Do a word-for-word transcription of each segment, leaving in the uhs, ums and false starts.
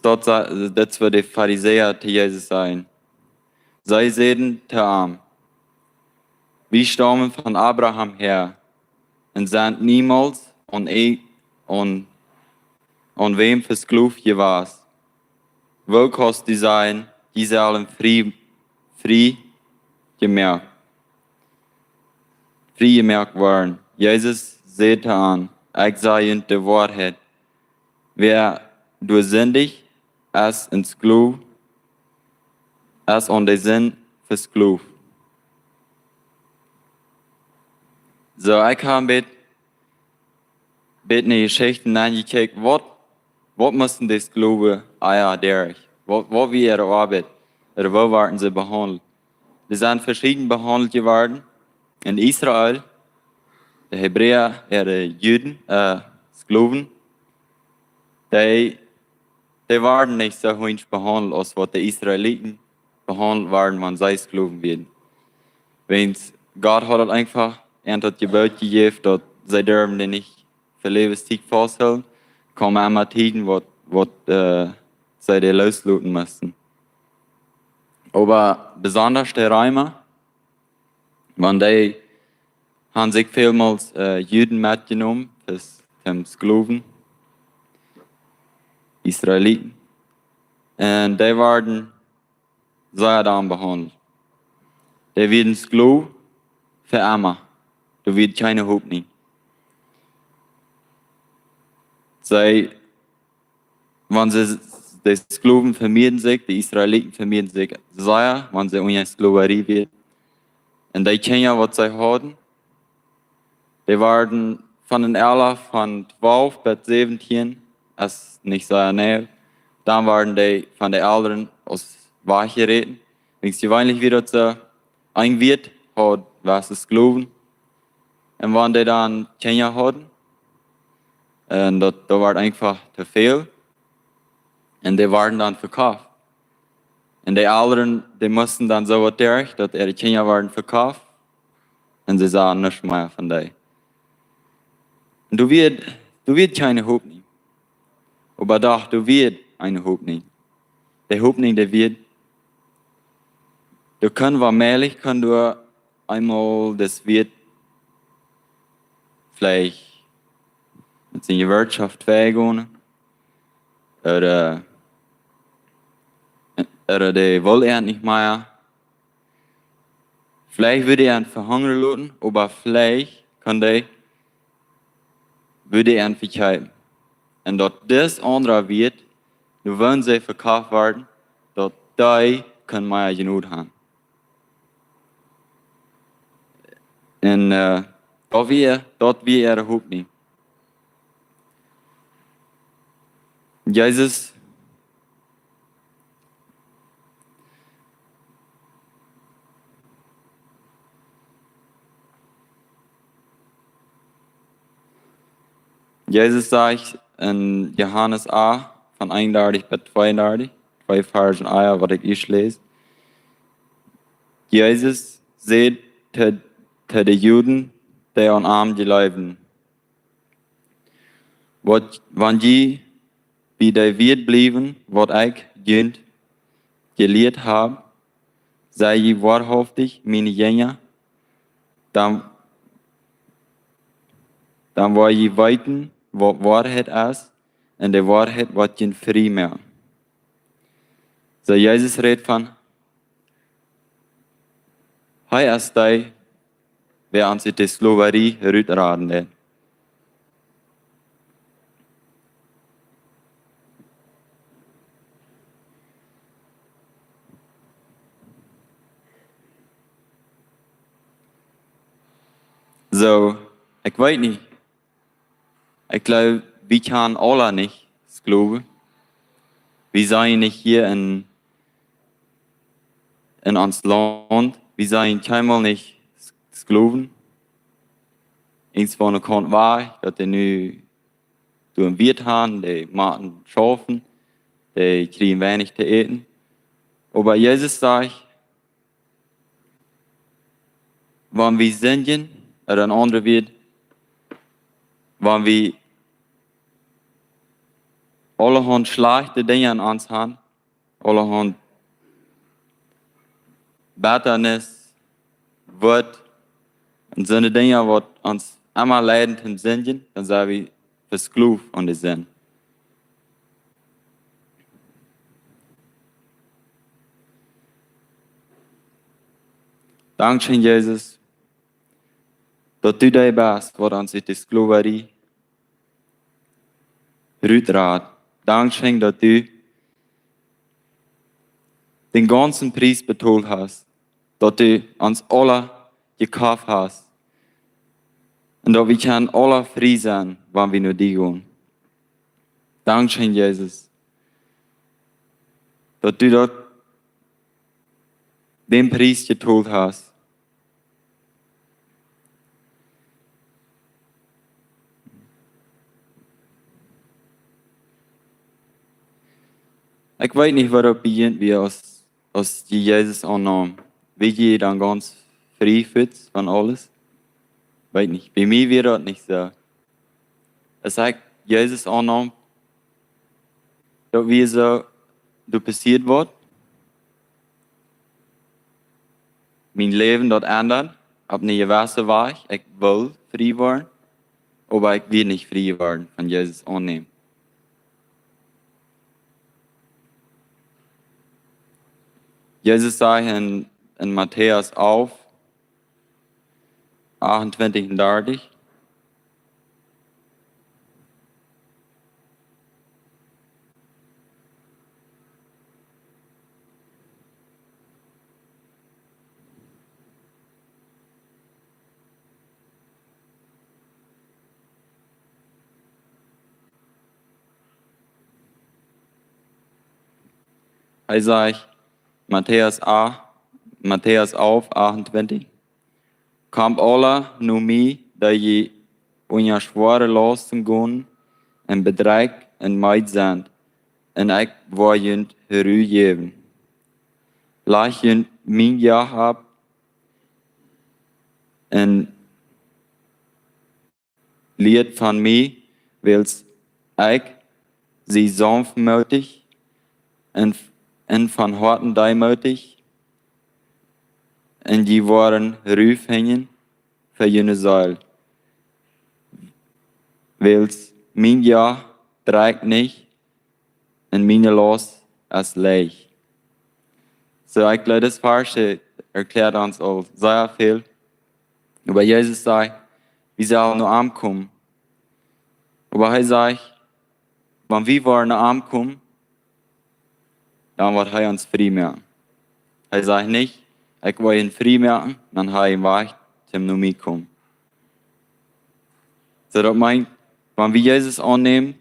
daut, sa- daut wia de Farisäa to Jesus sajen. See säden to am: "Wie stammen von Abraham her und sind niemals an, e- an, an wem versklavt gewesen. Woo kaust du sajen, wie sellen frie, frie jemoakt, frie jemoakt woaren?" Jesus säd to an: "Ekj saj junt de Woarheit: Wäa doa sindicht, es een Sklav, es aun de Sind vesklaft." Soo, ekj hab een bät, bät enne Jeschicht aunjekjikjt, waut, waut musten de Sklaven ea derch? Waut, waut wia äare Oabeit? Ooda woo worden see behaundelt? See sent veschieden behaundelt jeworden. En Israel, de Hebräa, ooda de Juden, äh, Sklaven, dee, dee worden nich soo hunjsch behaundelt aus waut de Israeliten behaundelt worden, wan see Sklaven wieren. Wiels Gott haud daut eefach an daut Jeboot jejäft, daut see durften dee nich fa Läwenstiet fausthoolen. Kjeemen emma Tieden, waut, waut, äh, see dee loosloten musten. Oba besonda de Reema, wan dee haben sikj välmols, äh, Juden metjenomen, aus, aus Sklaven, Israeliten. Un dee worden sea dan behaundelt. Dee wieren Sklaven fa emma. Doa wia kjeene Hopninj. See, wan see, de Sklaven vemieeden sikj, de Israeliten vemieeden sikj sea, wan see unja Sklaverie wieren. Un dee Kjinja, waut see hauden, dee worden von een Ella von twalf bat säwentieen, es nich sea nau, dan worden dee von de Elren aus wajchjeräten. Wiels jeweenlich wia daut soo, een Wirt haud, wia Sklaven. Un wan dee dan Kjinja hauden, un daut, daut wia eefach too väl, un dee worden dan vekoft. Un de Elren, dee musten dan soo waut derch, daut äare Kjinja worden vekoft, un see sagen nuscht mea von dee. Un doa wia, doa wia kjeene Hopninj. Oba doch, doa wia eene Hopninj. De Hopninj, dee wia, doa kunn woamäajlich, kunn doa eemol daut Wirt veleicht met siene Wirtschaft twei gonen. Ooda, ooda dee wull eejentlich nich mea. Veleicht wudd hee an vehungren loten, oba veleicht kunn hee, wudd hee an vekjeepen. Un daut dis aundra Wirt, nu wan see vekoft worden, daut dee kunn mea Jnod haben. Un, äh, daut wia, daut wia äare Hopninj. Jesus, Jesus sajcht en Johanes acht, von eenundartich bat tweeundartich, twee Varsch ea, waut ekj ieescht läs. Jesus säd to, to de Juden, dee aun am jleewden: "Waut, wan jie bie de Wieed bliewen, waut ekj junt jelieet hab, sie jie woarhauftich miene Jinja, dan, dan woa jie weeten, waut Woarheit es, un de Woarheit woat junt frie moaken." Soo, Jesus rät von, hee es dee, wäa ons ut de Sklaverie rutraden deit. Soo, ekj weet nich. Ekj jleew, wie kjennen aula nich Sklaven. Wie sent nich hia en, en ons Launt. Wie sent kjeenmol nich S-, Sklaven. Eens von de Kaunt wajch, daut dee nu doa een Wirt haben, dee motten schaufen, dee kjrieen weinich to äten. Oba Jesus sajcht, wan wie sindjen, ooda een aundret Wuat, wan wie aulahaunt schlajchte Dinja en ons han, aulahaunt Bettanis, Wut, un soone Dinja, waut ons emma leiden toom sindjen, dan sent wie vesklooft aun de Sind. Dankscheen, Jesus, daut du dee best, waut ons ut de Sklowarie rutrad. Dankscheen, daut du dän gaunzen Pries betolt hast, daut du ons aula jekoft hast un daut wie kjennen aula frie sennen, wan wie no die gonen. Dankscheen, Jesus, daut du daut, dän Pries jetolt hast. Ekj weet nich, waut daut bie junt wia, aus, aus jie Jesus aunnaum. Wia jie dan gaunz frie fuats von aules? Weet nich. Bie mie wia daut nich soo. Aus ekj Jesus aunnaum, daut wia soo, doa passieed waut. Mien Läwen daut endad opp eene jewesse Wies. Ekj wull frie woaren, oba ekj wia nich frie jeworden von Jesus aunnämen. Jesus säd en, en Matäus alf, achtuntwintich un dartich. Hee sajcht, Matäus acht, Matäus alf, achtuntwintich: "Komt aula no mie, dee jie unja schwoare Lausten gonen un bedrekjt un meed sent, un ekj woa junt Ru jäwen. Lajcht junt mien Joch opp un lieet von mie, wiels ekj sie saunftmootich un, un von Hoaten deemootich, un jie woaren Ru finjen fa june Seel. Wiels mien Joch drekjt nich un miene Laust es leicht." Soo, ekj jleew, dit Varsch erkjläat ons aul sea väl. Oba Jesus säd, wie sellen no am komen. Oba hee sajcht, wan wie woaren no am komen, dan woat hee ons frie moaken. Hee sajcht nich, ekj woa junt frie moaken, dan hee wacht, toom no mie komen. Soo, daut meent, wan wie Jesus aunnämen,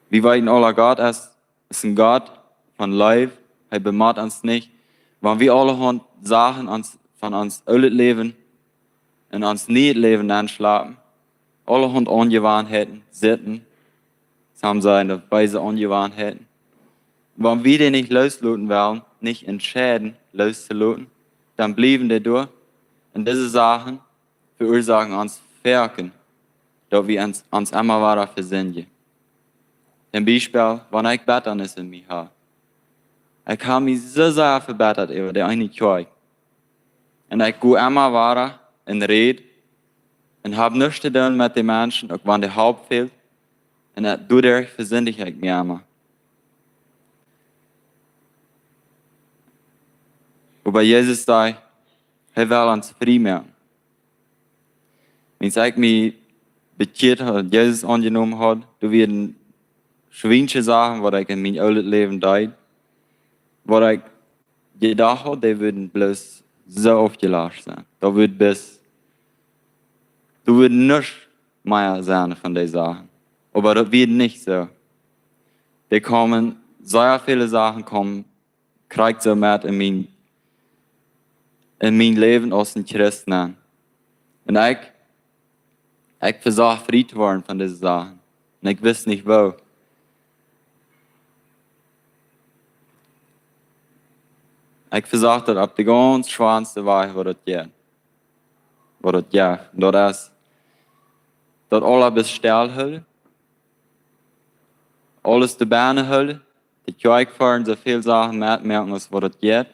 wie weeten aula, Gott es, es een Gott von Leew, hee bemoakt ons nich. Wan wie aulahaunt Sachen ons, von ons oolet Läwen en ons nieet Läwen aunschlapen, aulahaunt Aunjewanheiten, Sitten, somm sajen, daut beese Aunjewanheiten. Wan wie dee nich loosloten wellen, nich entscheiden, loostoloten, dan bliewen dee doa. Un dise Sachen veuasoaken ons foaken, daut wie ons, ons emma wada vesindjen. Toom Biespel, wan ekj Bettanis en mie hab. Ekj hab mie soo sea vebettat äwa dee eene Kjoakj. Un ekj go emma wada un räd un hab nuscht to doonen met de Menschen, uk wan de Help fält. Un daut, doaderch vesindich ekj mie emma. Oba Jesus säd, hee well ons frie moaken. Wan ekj mie bekjieet haud, Jesus aunjenomen haud, doa wieren schwiensche Sachen, waut ekj en mien oolet Läwen deed, waut ekj jedocht haud, dee wudden bloos soo aufjelascht sennen. Daut wudd bloos, doa wudd nuscht mea sennen von dee Sachen. Oba daut wia nich soo. Dee kaumen, sea väle Sachen kaumen krakjt soo met en mien, en mien Läwen aus een Christ nenn. Un ekj, ekj vesocht frie to woaren von dise Sachen. Un ekj wist nich woo. Ekj vesocht daut opp de gaunz schwoaste Wajch, waut daut jeft. Waut daut jeft. Daut es, daut aules bestell hoolen. aules doa bennen hoolen, de Kjoakj foaren, soo väl Sachen metmoaken aus waut et jeft.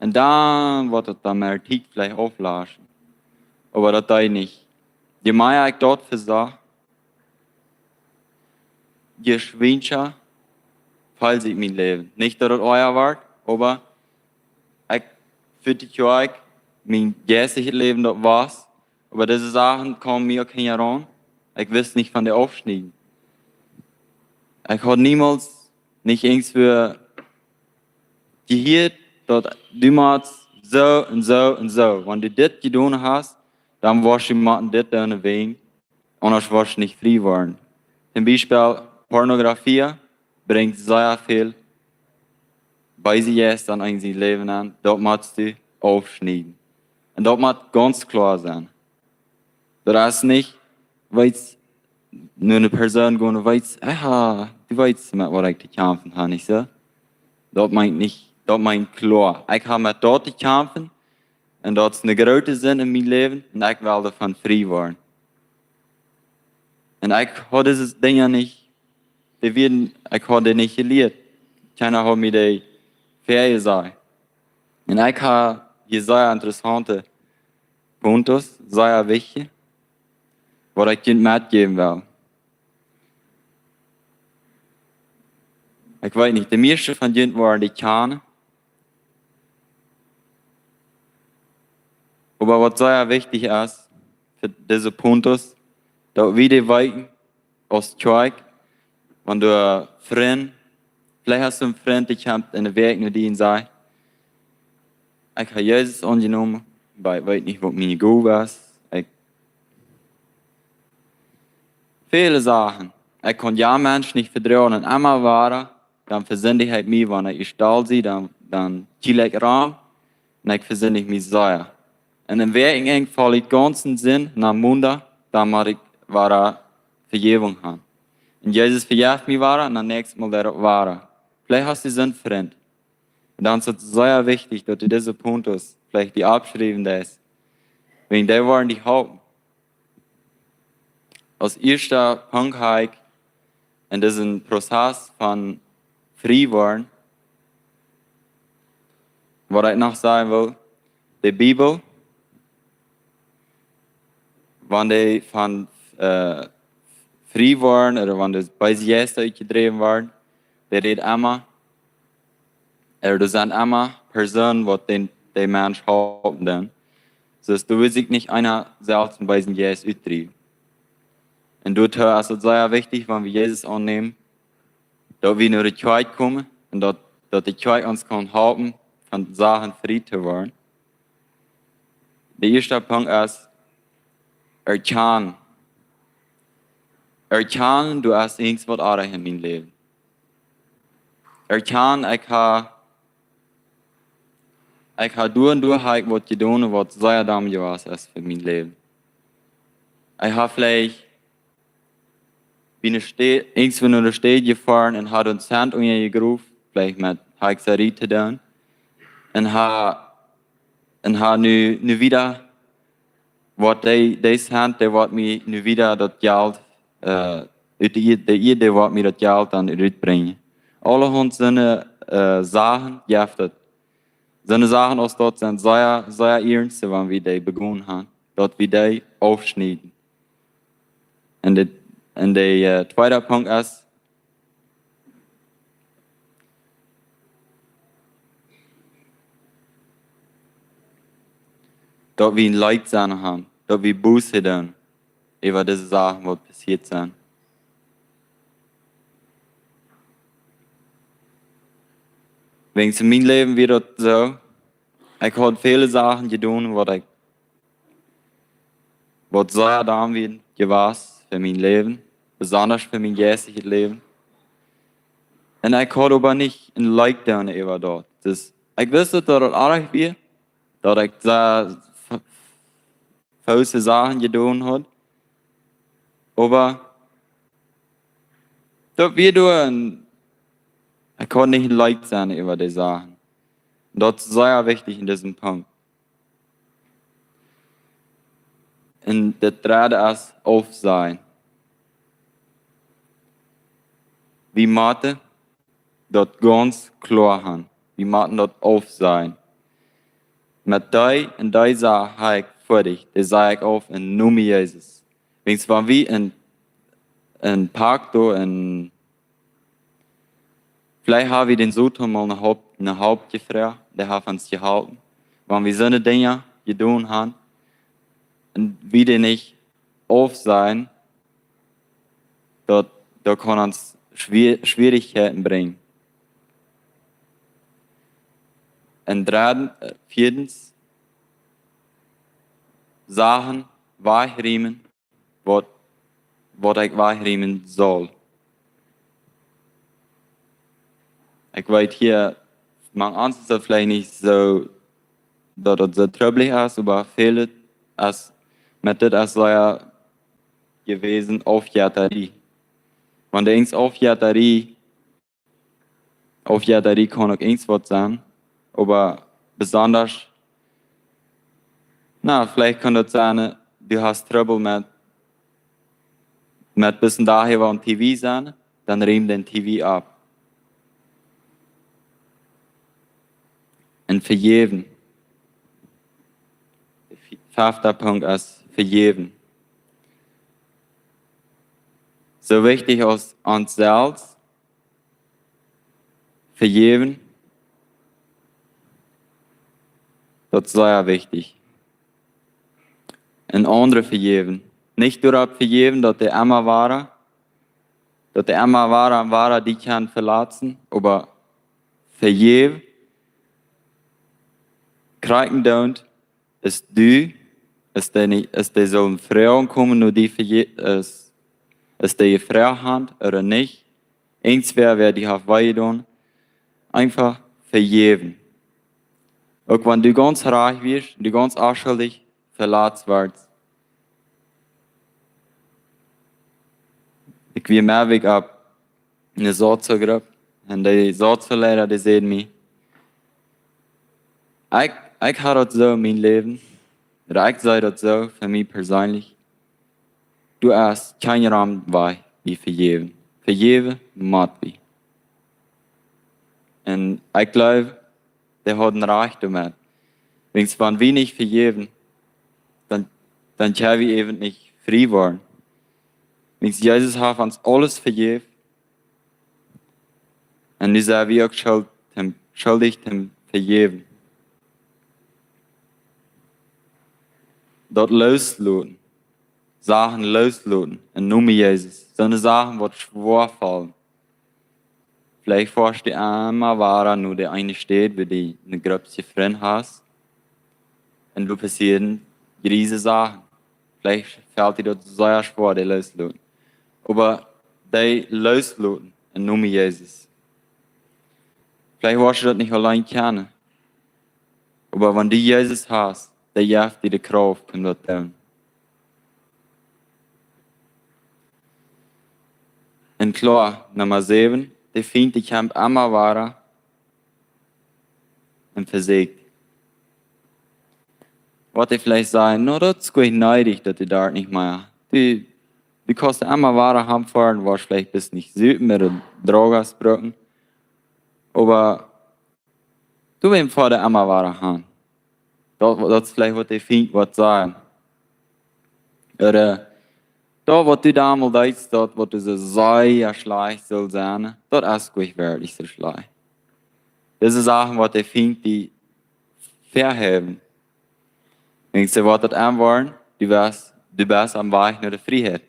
Un dan woat et dan mea Tiet veleicht auflaschen. Oba daut deed nich. Je mea ekj daut vesocht, je schwienja felt sikj mien Läwen. Nich daut et oaja wort, oba ekj, fa de Kjoakj, mien jeistlichet Läwen daut wia, oba dise Sachen kjeemen mie uk hinjaraun. Ekj wist nich von de aufschnieden. Ekj haud niemols nich eent fa jehieet, daut du motst soo un soo un soo. Wan du dit jedonen hast, dan woascht du motten dit doonen, wäajen aundasch woascht du nich frie woaren. Toom Biespel, Pornografie brinjt sea väl beese Jeista aun en sien Läwen aun. Daut motst du aufschnieden. Un daut mott gaunz kloa sennen. Daut es nich, weetst, no eene Persoon gonen, weetst, ah, du weetst, met waut ekj to kjamfen hab, nich soo? Daut meent nich, daut meent kloa. Ekj hab met daut to kjamfen un daut es eene groote Sind en mien Läwen un ekj well doavon frie woaren. Un ekj haud dise Dinja nich, dee wieren, ekj haud dee nich jelieet. Kjeena haud mie dee väajesajcht. Un ekj hab hia sea interessaunte Punkten, sea wichtje, waut ekj junt metjäwen well. Ekj weet nich, de mieeschte von junt woaren dee kjanen. Oba waut sea wichtich es fa dise Punkten, daut wie dee weeten aus Kjoakj, wan du Frind, veleicht hast du eenen Frint, dee kjemt enne Wäakj no die un sajcht, ekj hab Jesus aunjenomen, oba ekj weet nich, waut miene Gow es. Ekj, väle Sachen. Ekj kaun dän Mensch nich vetruen un emma wada, dan vesindich ekj mie, wan ekj stolt sie, dan, dan kjikj ekj rom un ekj vesindich mie sea. Un dan wia ekj eenfach gaunz en Sind, un aum Mondach, dan mott ekj wada Vejäwunk haben. Un Jesus vejeft mie wada, un daut näakjste Mol daut wada. Veleicht hast du soon Frint. Un dan es et sea wichtich, daut du dise Punkten veleicht die oppschriewen deist. Wäajen dee woaren die halpen. Aus ieeschta Punkt hab ekj en disen Prozess von frie woaren, waut ekj noch sajen well, de Bibel, wan dee von, äh, frie woaren ooda wan de beese Jeista utjedräwen woaren, dee rät emma, ooda doa sent emma Persoonen, waut dän, dän Mensch halpen doonen. Soo daut du wist nich eena selfst eenen beesen Jeist utdriewen. Un doatoo es et sea wichtich, wan wie Jesus aunnämen, daut wie no de Kjoakj komen un daut, daut de Kjoakj ons kaun halpen, von Sachen frie to woaren. De ieeschta Punkt es, erkjanen. Erkjanen, du hast irjent waut oajch en mien Läwen. Erkjanen, ekj hab, ekj hab doa un doa hab ekj waut jedonen, waut sea domm jewast es fa mien Läwen. Ekj hab veleicht bie eene Städ, irjentwua no de Städ jefoaren un hab een Cent unjajegroft, veleicht met Hexerei to doonen. Un hab, un hab nu, nu wada, waut dee, dee Cent, dee woat mie nu wada daut Jelt, äh, ut de Ieed, de Ieed, dee woat mie daut Jelt dan rutbrinjen. Aulahaunt soone, äh, Sachen jeft et. Soone Sachen aus daut sent sea, sea iernste, wan wie dee begonen haben, daut wie dee aufschnieden. Un de, un de, äh, tweeda Punkt es, daut wie een Leet sennen haben, daut wie Buss doonen äwa dise Sachen, waut passieet sent. Wäajen en mien Läwen wia daut soo, ekj haud väle Sachen jedonen, waut ekj, waut sea domm wieren jewast fa mien Läwen, besonda fa mien jeistlichet Läwen. Un ekj haud oba nich een Leet doonen äwa daut. Dus ekj wist, daut daut oajch wia, daut ekj sea f-, fouse Sachen jedonen haud. Oba daut wia doa un ekj haud nich een Leet sennen äwa dee Sachen. Daut es sea wichtich en disen Punkt. Un daut dredde es aufsajen. Wie motten daut gaunz kloa han. Wie motten daut aufsajen. Met dee un dee Sach ha ekj fa die, dee saj ekj auf em Nomen Jesus. Wiels wan wie een, een Pakt, een, veleicht ha wie dän Soton mol ne Haupt, ne Haupt jefroacht, dee haft ons jeholpen. Wan wie soone Dinja jedonen han, un wie dee nich aufsajen, daut, daut kaun ons Schwier-, Schwierichkjeiten brinjen. Un dredden, äh, vieedens, Sachen wajchriemen, waut, waut ekj wajchriemen saul. Ekj weet hia, mank ons es daut veleicht nich soo, daut daut soo trubblich es, oba väle es, met dit es sea jewast Aufjettarie. Wan du denkjst Aufjettarie, Aufjettarie kaun uk eent waut sennen, oba besonda, na, veleicht kaun daut sennen, du hast Trubbel met, met best een Dach äwa aum T V sennen, dan räum dän T V auf. Un vejäwen. De fi-, fefte Punkt es vejäwen. Soo wichtich aus ons selfst vejäwen, daut es sea wichtich. Un aundre vejäwen. Nich doaropp vejäwen, daut dee emma wada, daut dee emma wada un wada die kjennen veletzen, oba vejäw, krakjt daut, es du, es dee nich, es dee soo een Froagen komen, no die vejä-, es, es dee jefroacht han ooda nich. Eent wäa, wäa die haft wee jedonen, eefach vejäwen. Uk wan du gaunz rajcht wieescht, du gaunz onschuldich veletzt woascht. Ekj wia met Wajch opp eene Sauzgrupp. Un de Sauleida, dee säd mie, ekj, ekj ha daut soo en mien Läwen, ooda ekj see daut soo fa mie perseenlich, du hast kjeenen aundren Wajch aus vejäwen. Vejäwen mott wie. Un ekj jleew, dee hauden rajcht doamet. Wiels wan wie nich vejäwen, dan, dan kjenn wie äwent nich frie woaren. Wiels Jesus haft ons aules vejäft. Un nu sent wie uk schult, am, schuldich am vejäwen. Daut loosloten. Sachen loosloten. Em Nomen Jesus. Soone Sachen waut schwoa faulen. Veleicht foascht du emma wada no de eene Staut, wua du eene Grupp Frind hast. Un doa passieren griese Sachen. Veleicht felt die daut sea schwoa, dee loosloten. Oba dee loosloten em Nomen Jesus. Veleicht woascht du daut nich auleen kjennen. Oba wan du Jesus hast, dee jeft die de Krauft om daut to doonen. Un kloa, Numma säwen, de Fient, dee kjamft emma wada un vesieekjt. Waut dee veleicht sajen, nu, daut es goanich needich, daut du doa nich mea. Du, du kaust emma wada hanfoaren, woascht veleicht best nich supen met de Drogen brucken. Oba du best fa de emma wada han. Daut, daut es veleicht waut de Fient woat sajen. Ooda, daut waut du donmols deedst, daut waut du soo sea schlajcht sullst sennen, daut es goanich werkjlich soo schlajcht. Dise Sachen waut de Fient die vehäwen. Wan du waut daut aunwoaren, du best, du best aum Wajch no de Frieheit.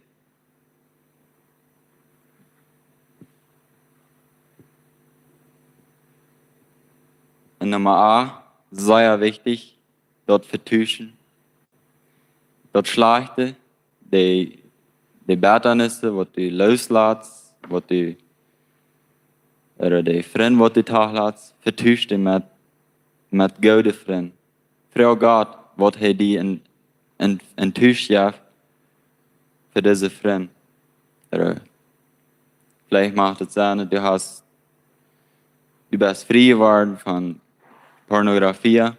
Un Numma acht, sea wichtich, daut vetuschen. Daut Schlajchte, de, de Bettanisse, waut du looslatst, waut du, ooda de Frind, waut du toolatst, vetusch dee met, met goode Frind. Froag Gott, waut hee die en, en, en Tusch jeft fa dise Frind. Ooda veleicht mach daut sennen, du hast, du best frie jeworden von Pornografie.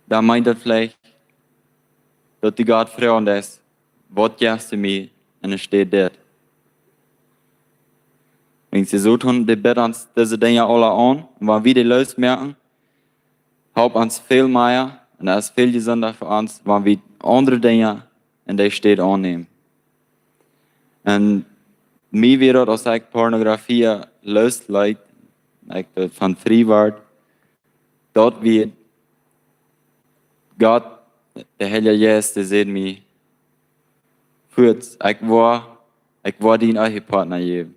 Dan meent daut veleicht, daut du Gott froagen deist, waut jefst du mie en de Städ dit? Wäajen de Soton, dee biedt ons dise Dinja aula aun. Un wan wie dee loosmoaken, halpt ons väl mea. Un daut es väl jesunda fa ons, wan wie aundre Dinja en dee Städ aunnämen. Un mie wia daut, aus ekj Pornografie loosleet, ekj doa von frie wort, daut wia Gott, de Heilje Jeist, dee säd mie: "Fuaz, ekj woa, ekj woa die een Ehepartner jäwen."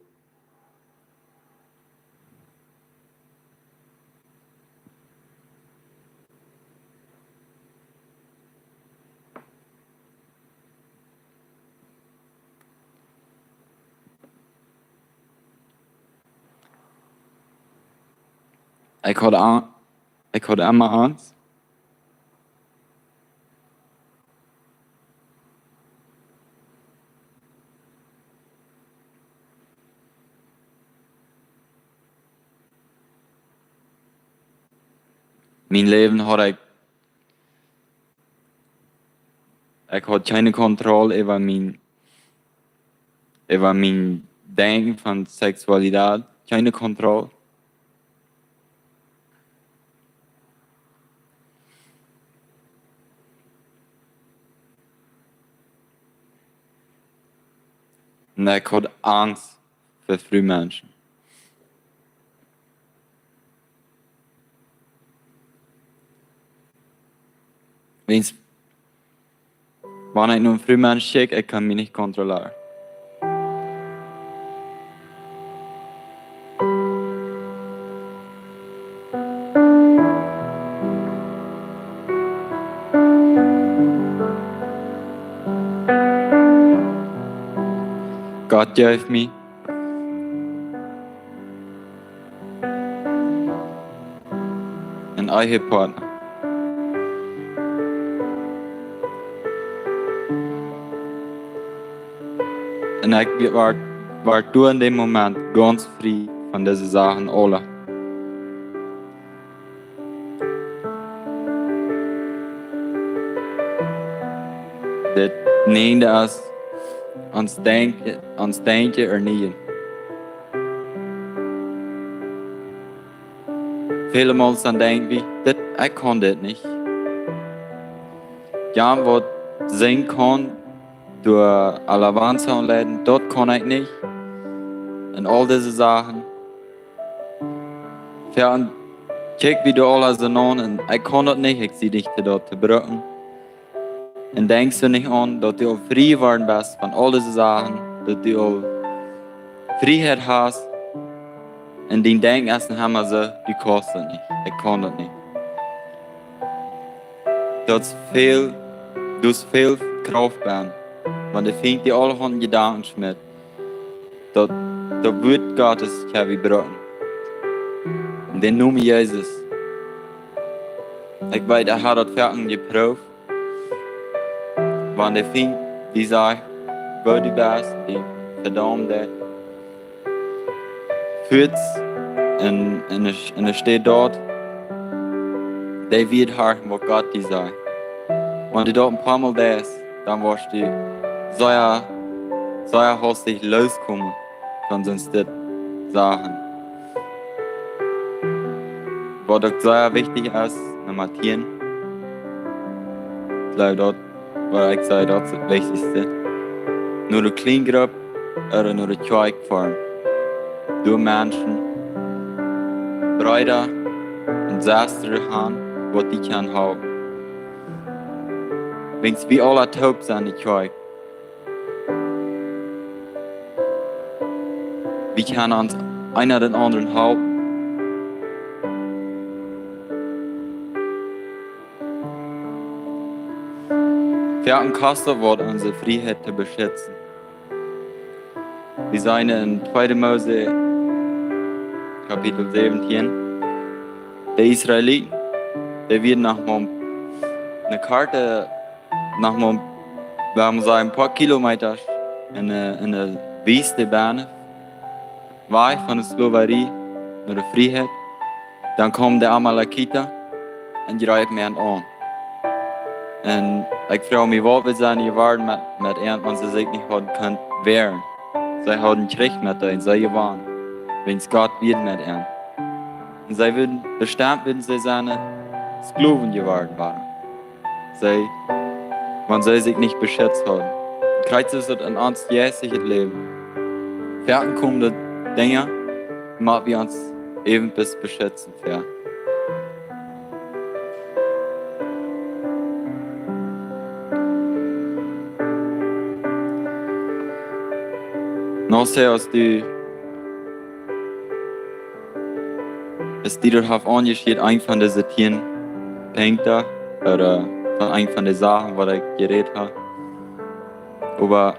Ekj haud Ang-, ekj haud emma Angst. Mien Läwen haud ekj, ekj haud kjeene Kontroll äwa mien, äwa mien Denkjen von Sexualität, kjeene Kontroll. Un ekj haud Angst fa Frumenschen. Wiels, wan ekj no een Frumensch kjikj, ekj kaun mie nich kontrolleren. Gott jeef mie een Ehepartner. Un ekj wort, wort doa en dän Moment gaunz frie von dise Sachen aula. Daut näajende es, ons Denkj-, ons Denkjen ernieen. Väle Mol dan denkj wie: "Dit, ekj kaun dit nich." Jo, waut sinjen kaun, doa alabanza aunleiden, daut kaun ekj nich. Un aul dise Sachen. Jo, un kjikj, wie doa aules aun, un ekj kaun daut nich, ekj sie nich doa to brucken. Un denkjst du nich aun, daut du aul frie worden best von aul dise Sachen, daut du aul Frieheit hast, un dien Denkjen es noch emma soo: "Du kaust daut nich, ekj kaun daut nich." Daut es väl, daut es väl Krauft bie, wan de Fient die aulahaunt Jedanken schmitt. Daut, daut Wuat Gottes kjenn wie brucken. En dän Nomen Jesus. Ekj weet, ekj hab daut foaken jeprooft. Wan de Fient die sajcht, woo du best, die vedaumt die. Fuaz en, en de, en de Städ doa, dee woat horchen, waut Gott die sajcht. Wan du daut een poa Mol deist, dan woascht du sea, sea hastich loskomen von soone Sachen. Waut uk sea wichtich es, Numma tieen. Ekj jleew, daut, waut ekj saj, daut es daut Wichtichste. No de Kjliengrupp ooda no de Kjoakj foaren. Doa Menschen, Breeda un Sestren han, waut die kjennen halpen. Wiels wie aula toop sent de Kjoakj. Wie kjennen ons eena dän aundren halpen. Foaken kost daut waut, onse Frieheit to beschitzen. Wie seenen en tweede Mose, Kapitel säwentieen. De Israeliten, dee wieren noch mau ne korte, noch mau, wie haben sajen, een poa Kilometa en de, en de Wiest bennen, wajch von de Sklowarie no de Frieheit. Dan kjeemen de Amalekita un jreepen an aun. Un ekj froag mie, waut wudd sennen jeworden met, met an, wan see sikj nich hauden kunt wäaren. See hauden Kjrich met an, see jewonnen. Wiels Gott wia met an. Un see wudden, bestemmt wudden see sennen Sklowen jeworden woaren. See, wan see sikj nich beschitzt hauden. Krakjt soo es daut en ons jeistlichet Läwen. Foaken komen de Dinja, waut wie ons äwent bloos beschitzen fa. Noch sea aus du, aus du daut hast aunjeschnieden, eent von dise tieen Punkten, ooda von eent von de Sachen, waut ekj jerät hab. Oba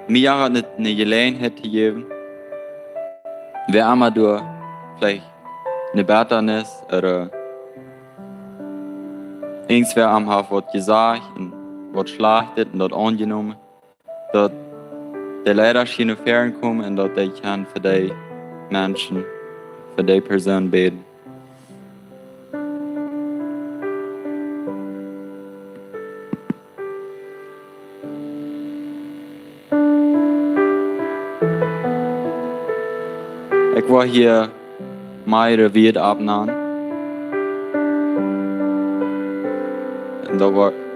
mie haft daut eene Jeläajenheit jejäft, wäa emma doa veleicht eene Bettanis ooda irjentwäa am haft waut jesajcht un waut Schlajchtet un daut aunjenomen, daut de Leida kjennen väaren komen un daut dee kjennen fa dee Menschen, fa dee Persoon bäden. Ekj woa hia mea Wieed oppnämen. Un daut woat